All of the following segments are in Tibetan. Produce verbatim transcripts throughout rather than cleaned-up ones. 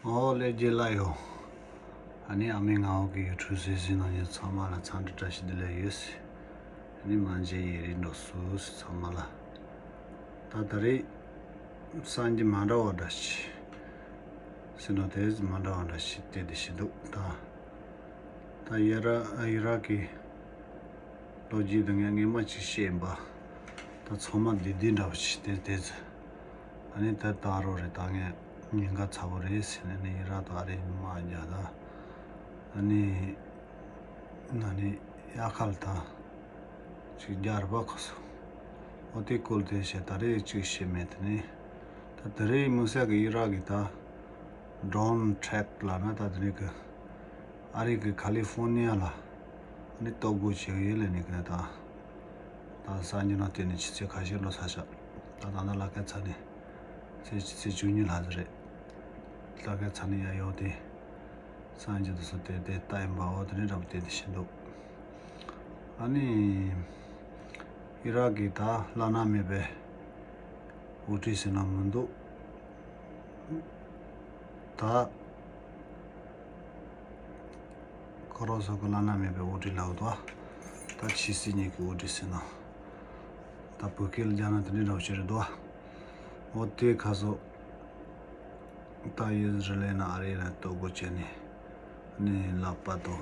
ཨོ་ལེ་རྗེ་ལ་ཡོ། ཨ་ནི་ཨ་མའི་ངའོ་གི་ཡུ་ཊུབ་གཟིགས་གཟིགས་གནང་མཁན་ཚང་མ་ལ་འཚམས་འདྲི་བཀྲ་ཤིས་བདེ་ལེགས་ཡོད། ཨ་ནི་མ་མཇལ་ཡུན་རིང་འགྲོ་སོང་ཚང་མ་ལ། ད་ད་རེས་སང་ཉིན་མ་འདྲ་བ་འདྲ་ཞིག་ཟེར་ན་དེ་མ་འདྲ་བ་འདྲ་ཞིག་དེ་དེ་ཞིག་འདུག་ད་ད་ཡི་ར་ཡི་རག་གི་ལོ་རྒྱུས་དེ་ངས་སྔས་མ་ཅིག་བཤད་ཡིན་པ། ད་ཚང་མ་བདེ་བདེ་འདྲ་བ་ཞིག་དེ་དེ་ཚོ། ཨ་ནི་ད་ད་རོ་རེད། ད་ངས་ཉེན་ཁ་ཚ་བོ་རེད་ཟེར་ནས་ནི་ཡི་རག་ད་ཨ་རི་མ་རྒྱག་ད། ཨ་ནི་ན་ནི་ཡ་ཁལ་ད་ཅིག་རྒྱག་རེད་པ་ཁོ་སོ། ཨོ་དེ་སྐོར་དེ་བཤད་ད་རེས་ཅིག་བཤད་མེད་དེ་ནི། ད་དེ་རེས་དམིགས་བསལ་གི་ཡི་རག་གི་ད་ཌོན་ཊྲེག་ལ་ན་ད་དེ་ནི་གི་ཨ་རི་གི་ཁ་ལི་ཧྥོ་ནི་ཡ་ལ་ཨ་ནི་གཏོར་རྒོལ་བྱེད་ཀྱི་ཡོད་ལས་ནི་གི་ད། ད་སང་ཉིན་ནང་དེ་ནི་ཆུ་ཚོད་ཁ་ཤས་འགྲོ་ས་ཤག་ད་ད་ལྟ་ལ་ཀའི་ཚ་ནི་ཚེས་ཆུ་ཚོད་བཅུ་གཉིས་ལྷག་ཙམ་རེད། ལ་ཀའི་ཚ་ནི་ཡ་ཡོད་དེ། སང་ཉིན་དུ་སོ་དེ་དེ་ལྟ་ཡིན་པའོ་དེ་ནི་རབ་དེ་དེ་བཞིན་འདུག་ཨ་ནི་ཡི་རག་གི་ད་བླ་ན་མེད་པའི་འུར་ཁྲིད་ཟེར་ན་མི་འདུག་ད་ཁོ་རང་ཚོ་གི་བླ་ན་མེད་པའི་འུར་ཁྲིད་ལབ་འདུག་ད་ཕྱི་སྲིད་གཉིས་ཀྱི་འུར་ཁྲིད་ཟེར་ན། ད་བོད་སྐད་ལ་རྒྱག་ན་དེ་འདྲའི་འདྲ་བོ་ཞིག་རེད་འདུག་འོ་དེ་ཁ་སོ། ད་ཡི་ཟི་རལ་ན་ཨ་རི་ལ་གཏོར་རྒོལ་བྱས་ནས་ནི་ལག་པ་དང་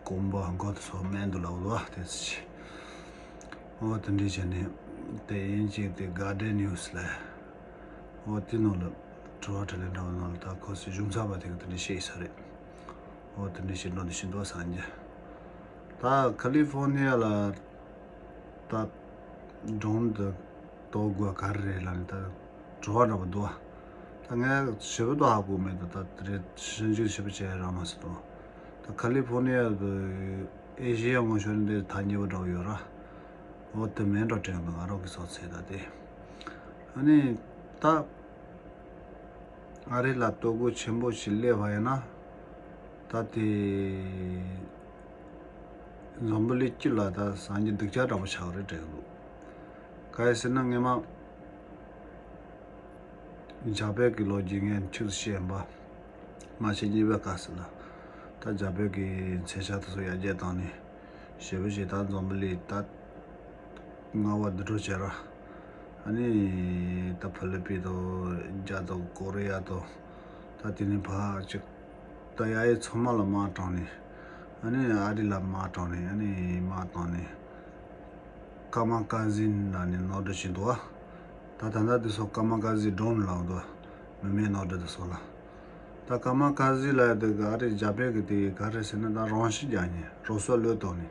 གོམ་པ་མགོ་དེ་ཚོ་སྨན་དུ་ལབ་འདུག་དེ་ཚོ་ཞིག་འོ་དེ་འདྲའི་བྱས་ནས་དེ་དབྱིན་ཇིའི་དེ་Guardian News ལ། འོ་དེ་ནང་ལ་དྲི་བ་དྲིས་ལན་འདྲ་བོ་ནང་ལ་ད་ཁོ་ཚོའི་གཞུང་ཚབ་པ་དེ་གི་དེ་འདྲ་བཤད་ས་རེད། འོ་དེ་འདྲ་བཤད་འགྲོ་འདི་བཤད་འདུག་སང་ཉིན། ད་ཁ་ལི་ཧྥོ་ནི་ཡ་ལ་ད་ཌོན་དུ་གཏོར་རྒོལ་ག་རེ་རེད་ལབ་ནས་ད་དྲི་བ་འདྲ་བོ་འདུག་ད་ངས་ཞིབ་པོ་ཧ་གོ་མེད་དུ་ད་དེ་རེད་ཞིབ་འཇུག་ཞིབ་པོ་བྱས་རག་མ་སོང་དུ། ད་ཁ་ལི་ཧྥོ་ནི་ཡ་དུ་ཨེ་ཤེ་ཡ་ངོ་ཤོར་འདི་ཐག་ཉེ་བོ་འདྲ་བོ་ཡོད་ར། འོ་དེ་མིན་འགྲོ་དྲན་འདུག་ང་རང་གི་སོ་ཚེ་ད་དེ། ཨ་ནི་ད་ཨ་རི་ལ་གཏོར་རྒོལ་ཆེན་པོ་ཞིག་སླེབས་པ་ཡིན་ན་ད་དེ་འཛམ་བུ་གླིང་སྤྱི་ལ་ད་སང་ཉིན་སྡུག་ཅག་འདྲ་པོ་ཆགས་རེད་དྲན་འདུག་ག་རེ་ཟེར་ན་སྔས་མ་འཇར་པན་གྱི་ལོ་རྒྱུས་ངས་ཁྱོད་ཚོ་བཤད་ཡིན་པ། མ་ཕྱི་གཉིས་པའི་སྐབས་སུ་ལ་ད་འཇར་པན་གྱི་མཚོན་ཆ་དེ་ཚོ་ཡར་རྒྱས་བཏང་ནས་ཞེ་པོ་ཞིག་ད་འཛམ་བུ་གླིང་ད་མངའ་དབང་འདུ་འཕྲོད་བྱས་ར། ཨ་ནི་ད་ཕི་ལི་པིན་དང་རྒྱ་དང་ཀོ་རི་ཡ་དང་ད་དེ་ནས་ཕར་ཅིག་ད་ཡ་ཡི་ཚང་མ་ལ་དམག་དྲངས་ནས་ཨ་ནི་ཨ་རི་ལ་དམག་དྲངས་ནས་ཨ་ནི་དམག་བཏང་ནས། ཀ་མ་ཀ་ཟི་ལ་ནི་ནོར་འཁྲུལ་བྱས་འདུག་བ། ད་ད་ལྟ་དེ་ཚོ་ཀ་མ་ཀ་ཟི་ཌོན་ལབ་འདུག་མི་མེད་ནོར་འཁྲུལ་དེ་ཚོ་ལ། ད་ཀ་མ་ཀ་ཟི་ལབ་ཡ་དེ་ག་རེ་འཇར་པན་གྱི་དེ་ག་རེ་ཟེར་ན་ད་རང་ཤི་རྒྱག་མཁན་རང་སྲོག་བློས་གཏོང་མཁན།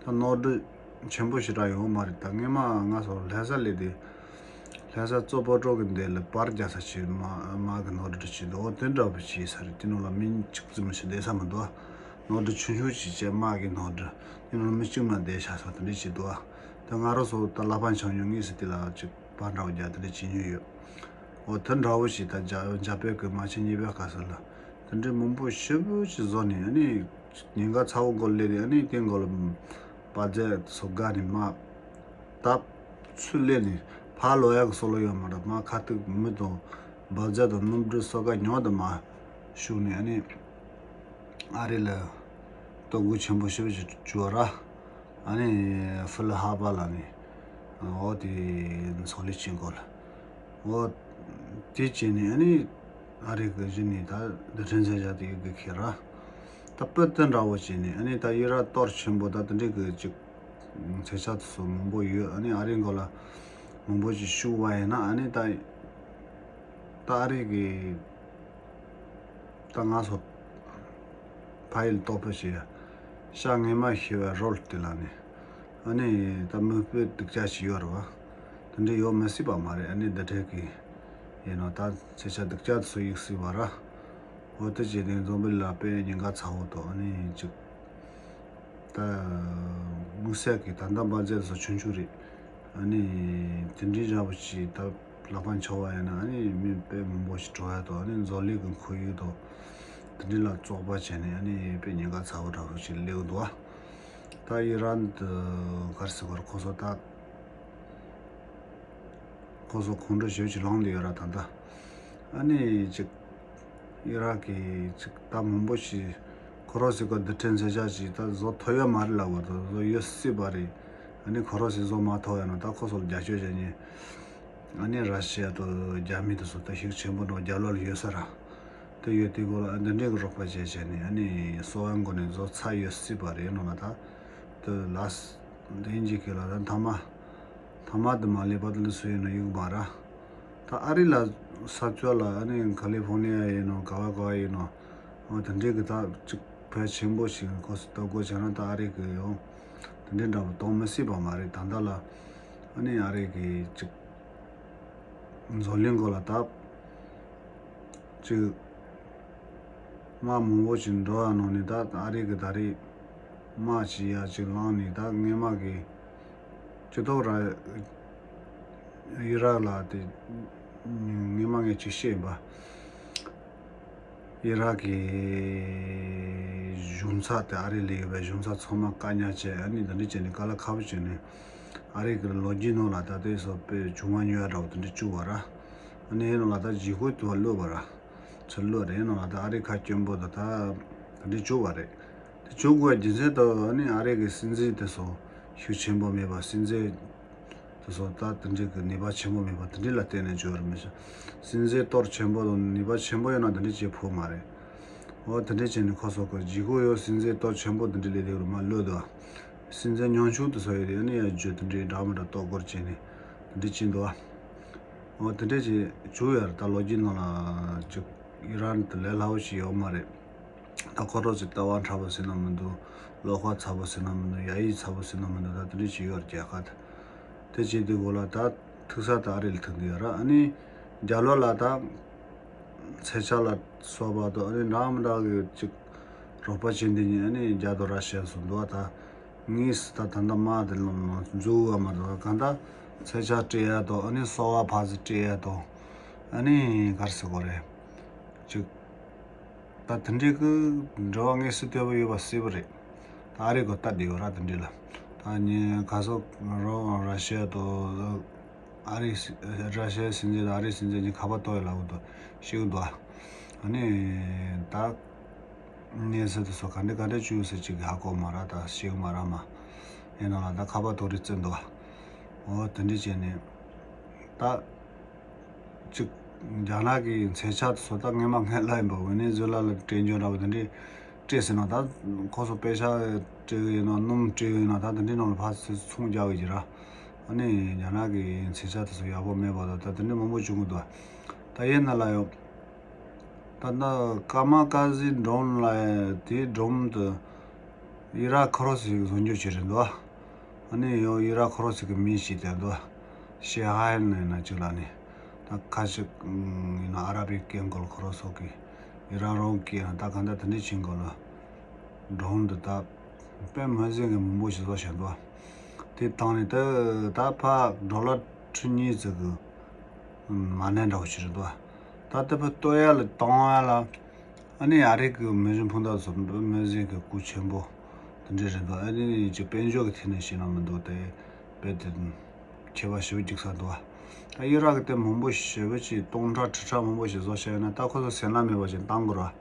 ད་ནོར་འཁྲུལ་ཆེན་པོ་ཞེ་དྲག་ཡོད་མ་རེད། ད་སྔས་མ་ང་ཚོ་ལྷ་ས་སླེབས་དུས་ལྷ་ས་གཙོ་བོ་ཀྲོ་གི་འདི་ལ་པར་རྒྱག་ས་ཞིག་དམག་དམག་གི་ནོར་འཁྲུལ་བྱས་འདུག་འོ་དེ་འདྲ་བོ་བྱས་ས་རེད། དེ་ནང་ལ་མི་གཅིག་ཙམ་ཞིག་བསྡད་ས་མི་འདུག་ནོར་འཁྲུལ་ཆུང་ཆུང་ཞིག་བྱས་དམག་གི་ནོར་འཁྲུལ་དེ་ནང་ལ་མི་གཅིག་མ་བསྡད་ཤག་ས་དེ་འདྲ་བྱས་འདུག་ད་ང་རང་ཚོ་ད་ལག་པ་འཆང་མྱོང་ངེས་ཟེར་དེ་ལ་ཅིག་པར་འདྲ་བོ་རྒྱག་དེ་འདྲ་བྱེད་མྱོང་ཡོད། འོ་དེ་འདྲ་བོ་ཞིག་ད་འཇར་འཇར་པན་གྱི་དམག་ཆེན་གཉིས་པའི་སྐབས་སུ་ལ་དེ་འདྲའི་མང་པོ་ཞེ་པོ་ཅིག་བཟོ་ནས་ཨ་ནི་ཉེན་ཁ་ཚ་བོ་མགོ་སླེབས་ཏེ་ཨ་ནི་དེ་མགོ་ལ་པ་ཛེ་སོ་དགའ་ནས་མ་ད་ཚུར་སླེབས་ནས་ཕར་ལོག་ཡག་གི་བསམ་བློ་ཡོད་མ་རེད། མ་ཁ་ཐུག་མི་དང་པ་ཛེ་དང་སྣུམ་འབྲུ་སོ་དགའ་མྱོང་དུ་མ་ཤུགས་ནས་ཨ་ནི་ཨ་རི་ལ་གཏོར་རྒོལ་ཆེན་པོ་ཞེ་པོ་ཞིག་བྱུང་བ་ར། ཨ་ནི་ཕི་ལི་ཧ་པ་ལ་ནི་འོ་དེ་ཚོགས་ལས་ཅིག་མགོ་ལ། འོ་དེ་བྱས་ནས་ཨ་ནི་ཨ་རི་གི་གཞི་ནས་ད་རྡུལ་ཕྲན་མཚོན་ཆ་དེ་ཡོད་དགོས་ཁེལ་ར། ད་དཔེ་དེ་འདྲ་བོ་བྱས་ནས་ཨ་ནི་ད་ཡི་ར་གཏོར་ཆེན་པོ་ད་དེ་འདྲའི་གི་ཅིག་མཚོན་ཆ་དེ་ཚོ་མང་པོ་ཡོད། ཨ་ནི་ཨ་རི་མགོ་ལ་མང་པོ་ཞིག་ཤུགས་བ་ཡིན་ན་ཨ་ནི་ད་ད་ཨ་རི་གི་ད་ང་ཚོ་ཕ་ཡུལ་གཏོགས་པ་ཞིག་ཤ་ངན་མ་ཤེས་པའི་རོལ་དེ་ལ་ནི་ཨ་ནི་ད་མི་དཔེ་སྡུག་ཅག་ཞིག་ཡོད་རེད་བ། དེ་འདྲ་ཡོད་མི་སྲིད་པ་མ་རེད། ཨ་ནི་འདི་འདྲའི་གི་ཡིན་ནོ་ད་མཚོན་ཆ་སྡུག་ཅག་དེ་ཚོ་ཡོད་སྲིད་པ་ར། འོ་དེ་བྱས་ནས་འཛམ་བུ་གླིང་ལ་དཔེ་ཉེན་ཁ་ཚ་བོ་དང་ཨ་ནི་ཅིག་ད་དམིགས་བསལ་གྱི་ད་ལྟ་པ་ཛེ་སོ་ཆུང་ཆུང་རེད། ཨ་ནི་དེ་འདྲའི་འདྲ་བོ་ཞིག་ད་ལག་པ་འཆང་བ་ཡིན་ན་ཨ་ནི་མི་དཔེ་མང་པོ་ཞིག་འགྲོ་ཡ་དང་ཨ་ནི་འཛམ་གླིང་གི་ཁོར་ཡུག་དང་དེ་འདྲའི་ལ་བཙོག་པ་བྱས་ནས་ཨ་ནི་དཔེ་ཉེན་ཁ་ཚ་བོ་འདྲ་བོ་ཞིག་སླེབས་འདུག་ད་ཡི་རན་དུ་གར་སི་གར་ཁོ་ཚོ་ད་ཁོ་ཚོ་ཁོང་ཁྲོ་ཞེ་པོ་ཅིག་ལངས་བསྡད་ཡོད་ར། ད་ལྟ་ཨ་ནི་ཅིག་ཨི་རག་གི་ཅིག་ད་མང་པོ་ཞིག་ཁོ་རང་ཚོའི་གི་རྡུལ་ཕྲན་མཚོན་ཆ་ཅིག་ད་བཟོ་ཐུབ་ཡོད་མ་རེད་ལབ་པ་དང་བཟོ་ཡོད་སྲིད་པ་རེད། ཨ་ནི་ཁོ་རང་ཚོས་བཟོ་མ་ཐུབ་ཡོད་ན་ད་ཁོ་ཚོ་ལ་རྒྱབ་སྐྱོར་བྱེད་མཁན། ཨ་ནི་ར་ཤི་ཡ་དང་རྒྱ་མི་དེ་ཚོ་ད་ཤུགས་ཆེན་པོ་འགྲོ་རྒྱབ་ལོགས་ལ་ཡོད་ས་ར། དེ་ཡོད་དུས་སྒང་ལ་ཨ་འདི་འདྲའི་གི་རོགས་པ་བྱས་བྱས་ནས་ཨ་ནི་གསོ་བ་འགོ་ནས་བཟོ་ཚར་ཡོད་སྲིད་པ་རེད་ནོ་ལ་ད། དེ་ལ་སི་དེ་ཡིན་གྱི་གི་ལ་ད་མཐའ་མ། མཐའ་མ་དེ་མ་ལེབ་པ་དེ་ལ་སུ་ཡིན་ནོ་ཡུག་མ་ར། ད་ཨ་རི་ལ་ས་ཕྱོགས་ལ་ཨ་ནི་ཁ་ལི་ཧྥོ་ནི་ཡ་ཡིན་ནོ་ག་བ་ག་བ་ཡིན་ནོ། འོ་དེ་འདྲའི་གི་ད་ཅིག་ཕལ་ཆེན་པོ་ཞིག་ཁོ་སི་ལྟ་སྒོ་བྱས་ན་ད་ཨ་རི་གི་ཡོང་། དེ་འདྲའི་འདྲ་པོ་གཏོང་མི་སྲིད་པ་མ་རེད་ད་ལྟ་ལ། ཨ་ནི་ཨ་རི་གི་ཅིག་འཛམ་གླིང་སྒང་ལ་ད་ཅིག་དམག་མང་པོ་ཞིག་འགྲོ་ཡ་ནང་ནས་ད་ཨ་རི་གི་ད་རེས་དམག་ཅིག་ཡ་ཅིག་ལངས་ནས་ད་སྔས་མ་གི་སྤྱི་ཐོག་ར་ཨི་རག་ལ་དེ་སྔས་མ་ངས་ཅིག་བཤད་ཡིན་པ། ཨི་རག་གི་གཞུང་ཚབ་དེ་ཨ་རི་ལ་ཡོད་པའི་གཞུང་ཚབ་ཚང་མ་བཀག་ཉར་བྱས་ཨ་ནི་འདི་འདྲ་བྱས་ནས་དཀའ་ལས་ཁག་པོ་བྱས་ནས་ཨ་རི་གི་ལོ་རྒྱུས་ནང་ལ་ད་ལྟའི་སོ་པའི་བྱུང་བ་ཉོ་ཡ་འདྲ་བོ་དེ་འདྲ་བཅུག་པ་ར། ཨ་ནི་ཡིན་ནང་ལ་ད་ཇི་ཧུ་དུ་བ་གློད་པ་ར། ཚུར་གློད་རེད་ནང་ལ་ད་ཨ་རི་ཁ་སྐྱོན་པོ་ད་ད་དེ་འདྲ་བཅུག་པ་རེད། དེ་བཅུག་དགོས་རྒྱུ་མཚན་ད་ཨ་ནི་ཨ་རི་གི་སྲིད་འཛིན་དེ་ཚོ་ཤུགས་ཆེན་པོ་མེད་པ་སྲིད་འཛིན་དེ་ཚོ་ད་དེ་འདྲའི་གི་ནུས་པ་ཆེན་པོ་མེད་པ་དེ་འདྲའི་ལ་བརྟེན་ནས་བྱུང་བ་རེད་མི་ཤེས། སྲིད་འཛིན་གཏོར་ཆེན་པོ་དང་ནུས་པ་ཆེན་པོ་ཡོད་ན་དེ་འདྲའི་བྱེད་ཕོད་མ་རེད། འོ་དེ་འདྲའི་བྱས་ནས་ཁོ་ཚོ་གི་ཇི་ཧུ་ཡོད་སྲིད་འཛིན་གཏོར་ཆེན་པོ་དེ་འདྲའི་ལས་དེ་རུ་མ་གློད་དོ། སྲིད་འཛིན་ཉམ་ཆུང་དེ་ཚོ་ཡོད་དེ་ཨ་ནི་ཡ་བརྗོད་དེ་འདྲའི་འདྲ་མི་འདྲ་གཏོར་རྒོལ་བྱས་ནས་དེ་འདྲའི་བྱེད་འདུག་ཨ། འོ་དེ་འདྲའི་བྱས་བྱུང་ཡོད་རེད་ད་ལོ་རྒྱུས་ནང་ལ་ཅིག་ཨི་རན་དེ་ལས་སླ་པོ་ཞིག་ཡོད་མ་རེད། ད་ཁོ་རང་ཚོས་ལྟ་བ་འཁྲབ་པ་ཟེར་ན་མི་འདུག་ལོག་པ་ཚ་པོ་ཟེར་ན་མི་འདུག་ཡ་ཡིས་ཚ་པོ་ཟེར་ན་མི་འདུག་ད་དེ་འདྲ་ཞིག་ཡོད་རྒྱལ་ཁབ་དེ། དེ་བྱེད་དུས་སྒོ་ལ་ད་ཐུག་ས་ད་ཨ་རི་ལ་ཐུག་གི་ཡོད་ར། ཨ་ནི་རྒྱ་ལོ་ལ་ད་མཚོན་ཆ་ལ་སོགས་པ་དང་ཨ་ནི་འདྲ་མི་འདྲ་གི་ཅིག་རོགས་པ་བྱེད་འདི་ཉིད་ཨ་ནི་རྒྱ་དང་ར་ཤི་ཡ་སོགས་འདུག་བ་ད། ངས་ད་ད་ལྟ་དམག་དེ་ལ་འཛུལ་བ་མ་གཏོགས་གང་ལྟར་མཚོན་ཆ་སྤྲད་ཡ་དང་ཨ་ནི་གསོལ་བ་ཕར་ཚུར་སྤྲད་ཡ་དང་ཨ་ནི་ག་རེ་ཟེར་དགོས་རེད། ཅིག་ད་དེ་འདྲའི་གི་འབྲེལ་བ་དངོས་སུ་ལྟོས་པ་ཡོད་པ་སྲིད་པ་རེད། ད་ཨ་རི་གི་ལྟ་བསྡད་ཡོད་ར་དེ་འདྲའི་ལ། ད་ནི་ག་སོག་རོ་ར་ཤི་ཡ་དང་ཨ་རི་སི་ར་ཤི་ཡའི་སྲིད་འཛིན་དང་ཨ་རིའི་སྲིད་འཛིན་གཉིས་ཁ་པར་གཏོང་ཡ་ལ་འུ་དུ་ཤེས་གི་འདུག་ཨ། ཨ་ནི་ད་གནས་ཚུལ་དེ་ཚོ་ག་འདྲ་ག་འདྲ་བྱུང་ཟེར་ཅིག་གི་ཧ་གོ་མ་ར་ད་ཤེས་གི་མ་ར་མ། ཡིན་ནང་ལ་ད་ཁ་པར་གཏོང་རེས་བརྩི་འདུག་ཨ། འོ་དེ་འདྲ་བྱས་ནས་ད། གཅིག་རྒྱ་ནག་གི་མཚོན་ཆ་དེ་ཚོ་ད་སྔས་མ་སྔས་ལ་ཡིན་པ་ཝེ་ནེ་ཛུ་ལ་ལ་སྤྲད་འཇོག་འདྲ་བ་དེ་འདྲས་སྤྲད་ཟིན་ན་ད་ཁོ་ཚོ་པེ་ཤ་སྤྲད་གི་ཡིན་ན་སྣུམ་སྤྲད་གི་ཡིན་ན་ད་དེ་འདྲས་ནང་ལ་ཕར་ཚུར་ཚོང་རྒྱག་གི་ཡིན་ར། ཨ་ནི་རྒྱ་ནག་གི་མཚོན་ཆ་དེ་ཚོ་ཡག་པོ་མེད་པ་ད་ད་དེ་འདྲས་མང་པོ་བྱུང་གི་འདུག་ད་ཡིན་ན་ལ་ཡོད། ད་ལྟ་ཀ་མ་ཀ་ཟི་ཌོམ་ལ་དེའི་ཌོམ་དུ་ཨི་རག་ཁོ་རང་ཚོས་བཟོ་འཇོག་བྱས་རེད་འདུག་ཨ་ནི་ཡང་ཨི་རག་ཁོ་རང་ཚོ་གི་མིང་ཞིག་དེ་འདུག་ཤེ་ཧའེ་ནས་ན་ཅིག་ལ་ནི་ད་ཁ་ཅིག་ཡིན་ན་ཨ་ར་པི་སྐད་འགོ་ལ་ཁོ་རང་ཚོ་གི་ཨི་རག་རང་གི་ད་ག་འདྲ་དེ་འདྲ་བྱེད་འགོ་ལ་ཌོམ་དུ་ད་དཔེ་མི་སྲིད་གི་མང་པོ་ཞིག་བཟོ་བྱས་འདུག་དེ་བཏང་ནས་ད་ད་ཕ་ཌོ་ལར་ཁྲི་གཉིས་ཙམ་གི་མ་གནས་འདྲ་བོ་ཞིག་རེད་འདུག་ད་ལྟ་བུ་ལྟོ་ཡ་ལ་བཏང་ཡ་ལ་ཨ་ནི་ཨ་རི་གི་མི་རིགས་སྤུན་ཟླ་ཚོ་མི་རིགས་གི་སྐུ་ཆེན་པོ་དེ་འདྲ་རེད་འདུག་ཨ་ནི་ཅི་དཔལ་འབྱོར་གི་ཐད་ནས་བཤད་ན་མི་འདུག་དེ་དཔེ་དེ་ཁྱད་པར་ཞེ་པོ་འཇིགས་ས་འདུག་ད་ཨི་རག་གི་དེ་མང་པོ་ཞེ་པོ་ཅིག་སྟོང་ཕྲག་ཁྲི་ཕྲག་མང་པོ་ཞིག་བཟོ་བྱས་ན་ད་ཁོ་ཚོ་སེམས་ལ་མེད་པ་ཞིག་བཏང་དགོས་ར།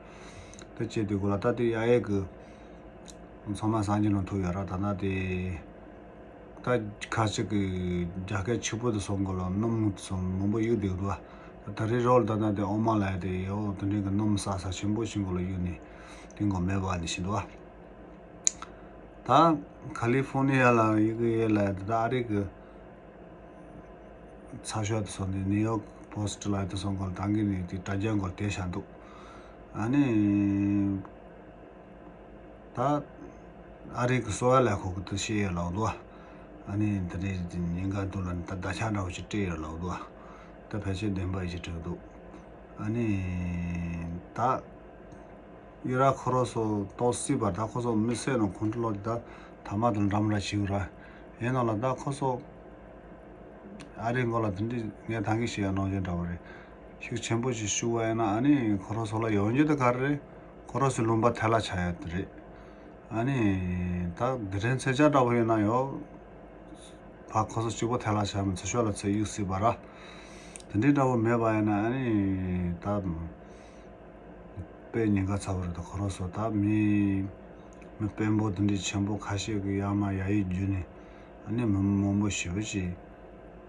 དེ་བྱེད་དུས་གོ་ལ་ད་དེ་ཨ་ཡེ་གི་ཚང་མ་སངས་རྒྱས་ནང་ཐུག་ཡོད་ར་ད་ན་དེ། ད་ཁ་ཅིག་གི་རྒྱ་སྐད་ཕྱུག་པོ་དེ་སོང་གོ་ལ་སྣུམ་དེ་སོང་མང་པོ་གཡུག་བསྡད་འདུག་ད་རི་རོལ་ད་ན་དེ་ཨོ་མ་ལ་ཡ་དེ་ཡོ་དེ་འདྲའི་གི་སྣུམ་ས་ས་ཆེན་པོ་ཞིག་གོ་ལ་གཡུག་ནས་དེ་གོ་མེད་པ་ནི་ཞིག་འདུག་ད་ཁ་ལི་ཧྥོ་ནི་ཡ་ལ་ཡི་གེ་ཡེ་ལ་ཡ་དེ་ད་ཨ་རི་གི་ཚགས་ཤོག་དེ་སོང་ནས་ནིའུ་ཡོག་པོ་སི་ཊི་ལ་ཡ་དེ་སོང་གོ་ལ་ད་གི་ནས་དེ་དྲ་རྒྱ་གོ་ལ་དེ་བཞག་འདུག་ཨ་ནི། ད་ཨ་རི་གི་གསོ་བ་ལ་ཁོ་གི་དུ་ཤེས་ཡོད་ལབ་འདུག་ཨ་ནི་འདི་འདྲའི་ཉིན་འགའ་འདུག་ལ་ནི་ད་ད་ཆ་འདྲ་བོ་ཞིག་སྤྲད་ཡོད་ལབ་འདུག་ད་ཕལ་ཆེར་བདེན་པ་ཡིན་ཞིག་གྲགས་འདུག་ཨ་ནི་ད་ཡུ་ར་ཁོ་རོ་སོ་ཏོག་སྲིད་པར་ད་ཁོ་སོ་མི་སེར་ནང་ཁོང་ཁྲོ་ལོག་ད་ཐ་མ་དང་འདྲ་མི་འདྲ་ཞིག་ར་ཡིན་ནོ་ལ་ད་ཁོ་སོ། ཨ་རིའི་མགོ་ལ་དེ་འདྲའི་ངས་ད་གིན་བཤད་ཡ་ནང་བཞིན་འདྲ་བོ་རེད། ཤུགས་ཆེན་པོ་ཞིག་ཤུགས་པ་ཡིན་ན་ཨ་ནི་ཁོ་རང་ཚོ་ལ་ཡོང་རྒྱུ་དེ་ག་རེ་རེད། ཁོ་རང་ཚོའི་ལུང་པ་ཐལ་ལ་ཆགས་ཡ་དེ་རེད། ཨ་ནི་ད་དེ་རིང་ཚེ་ཆ་འདྲ་བོ་ཡིན་ན་ཡོ། ཕ་ཁོ་ཚོ་གཅིག་པོ་ཐལ་ལ་ཆགས་མི་ཚེ་ཤོར་ལ་ཚེ་གཡུག་སྲིད་པ་ར། དེ་འདྲའི་འདྲ་བོ་མེད་པ་ཡིན་ན་ཨ་ནི་ད། དཔེ་ཉེན་ཁ་ཚ་པོ་རེད། ད་ཁོ་རང་ཚོ་ད་མི་མི་དཔོན་པོ་དེ་འདྲའི་ཆེན་པོ་ཁ་ཤས་ཀྱི་ཡར་མར་ཡར་ཡར་བརྒྱུད་ནས་ཨ་ནི་མི་མང་པོ་ཞེ་པོ་ཅིག་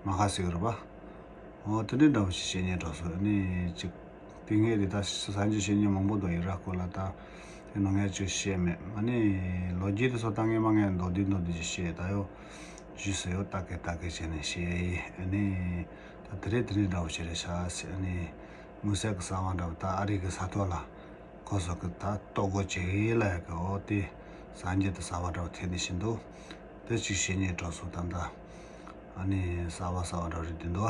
མ་ཁ་ཟིག་རེད་པ། འོ་དེ་འདྲའི་འདྲ་པོ་ཞིག་བཤད་ཉན་གྲབས་སོང་། ཨ་ནི་ཅིག་དེ་སྔའི་དེ་ད་སངས་རྒྱས་བཤད་ཉན་མང་པོ་འདུག་ཡུ་ར་སྐོར་ལ། ད་དེ་ནང་ངས་ཅིག་བཤད་མེད། ཨ་ནི་ལོ་རྒྱུས་དེ་ཚོ་ད་ངས་མ་ངས་མདོར་བསྡུས་མདོར་བསྡུས་ཅིག་བཤད། ད་ཡོད་ཞུས་སུ་ཡོད། ད་གེ་ད་གེ་བྱས་ནས་བཤད་ཡིན། ཨ་ནི་ད་དེ་རེད་དེ་འདྲའི་འདྲ་པོ་ཞིག་རེད་ཤག་ཟེར། ཨ་ནི་དམིགས་བསལ་གྱི་གསར་པ་འདྲ་པོ་ད་ཨ་རི་གི་ས་ཐོག་ལ་ཁོ་ཚོ་གི་ད་ལྟོ་གོས་བྱེད་ཡིན་ལ་ཡ་གི། འོ་དེ་སངས་རྒྱས་དེ་གསར་པ་འདྲ་པོ་ཐེབས་ནས་ཕྱིན་འདུག་དེ་ཅིག་བཤད་ཉན་གྲབས་སོང་། ད་ད་ཨ་ནི་གསར་པ་གསར་པ་འདྲ་རེད་འདུག་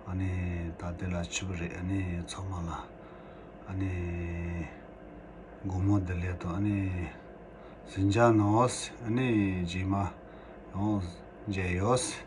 ཨ་ནི་ད་དེ་ལ་ཆུ་བུ་རེད། ཨ་ནི་ཚང་མ་ལ་ཨ་ནི་དགོང་མོ་བདེ་ལེགས་དང་། ཨ་ནི་ཟིན་ཅག་ནོ། ཨ་ནི་རྗེས་མ་ཡང་མཇལ་ཡོད།